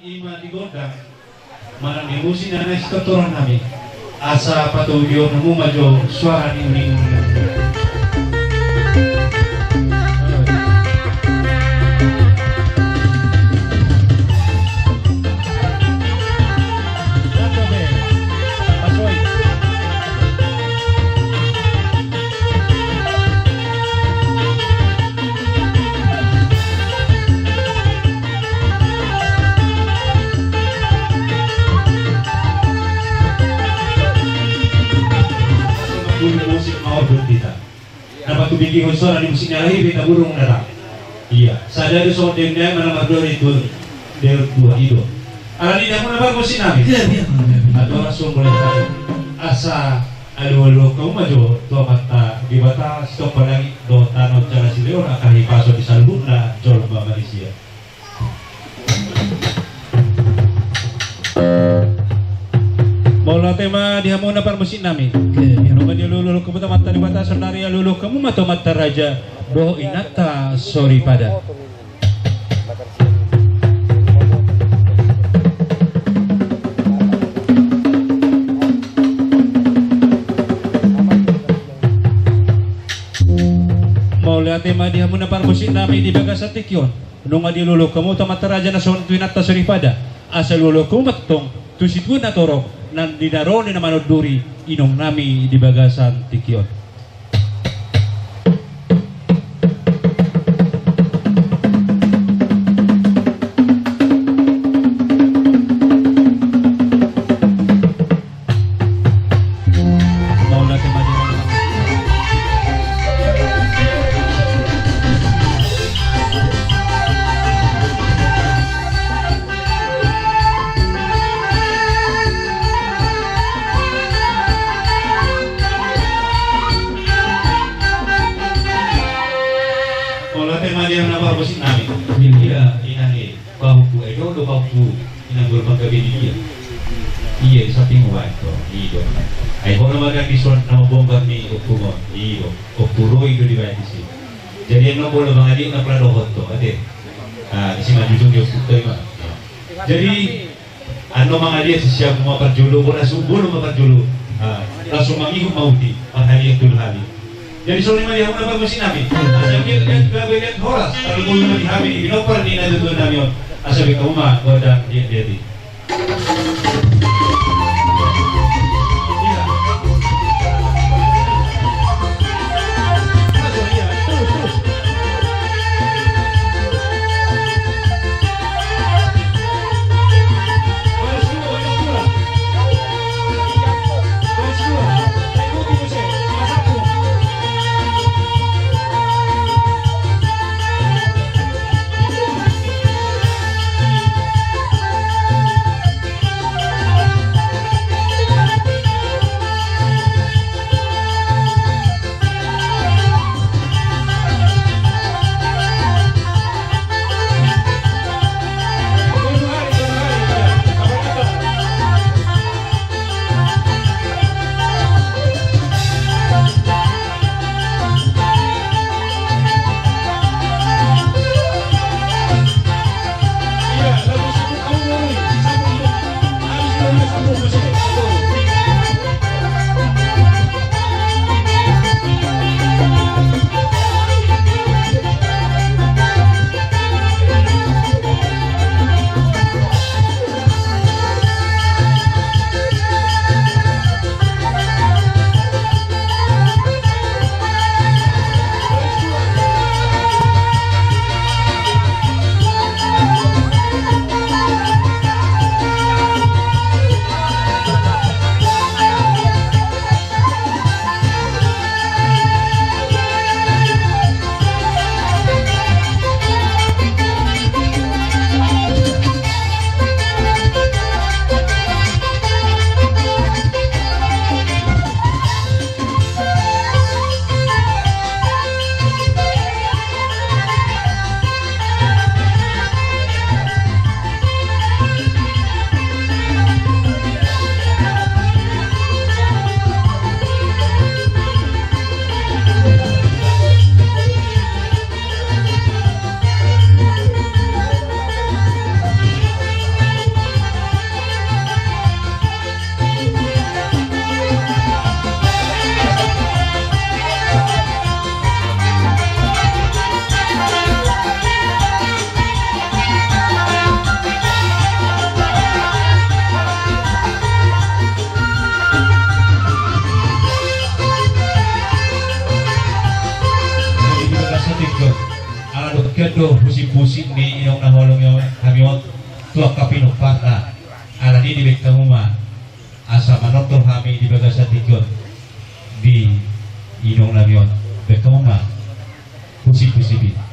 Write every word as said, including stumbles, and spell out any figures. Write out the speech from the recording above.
Ima di gondang manang di musik na naeng sitortoron nami, asa patoguhon hamu ma jo suara ni uning. Musik mau berhenti tak? Dapat kubingkihon sora di musik na lahir beta burung nara. Iya, sadari so dendam mana mardori tu. Del dua ido. Alani damuna parmusik nami. Iya, iya. Adoras so mulai tadi. Asa alualuhon hamu ma jo tu Amanta Debata sitompa langit dohot tano jala silehon angka hipas di saluhutna jolma manisia. Mauliate ma di hamuna parmusik nami. Nunga dialualuhon hamu tu Amanta Debata, saonari alualuhon hamu ma tu amanta raja dohot inanta soripada. Mauliate ma di hamuna parmusik nami di bagasan tingki on. Nunga dialualuhon hamu tu amanta raja na songon i tu inanta soripada, asa alualuhon hamu ma tongtong tu situan na torop na di na ro ni na manonduri inong nami di bagasan tingki on. Mauliate ma di hamuna parmusik nami. Iya, inang i. Pahompu, ai do, do pahompu. Inang guru panggabean dia. Iya, di samping uang to. Iya do. Ai ho nama kan dison nama bongkar ni ompung on. Iya do. Ompu Roy do dibaen disi. Jadi annon molo mangaliat na pala dohot to, ate. Ah, disi manjujung di ompu to ima. Jadi annon mangaliat sisiap ma parjolo, bola su-, bola ma parjolo. Ah, langsung mangihut ma uti, parhalian tolu hali. Jadi songon i ma di hamuna parmusik nami. Asa liat, liat, gabe liat horas, tapi mulu ma di hami, di pinompar ni na tutu nami on. Asa beta uma, godang, liat, liat i. Tu husip-husip ni inong na huhaholongi hami on tu angka pinomparna. Alani i dibahen hamu ma asa manortor hami di bagasan tingki on di inong nami on. Bahen hamu ma husip-husip i.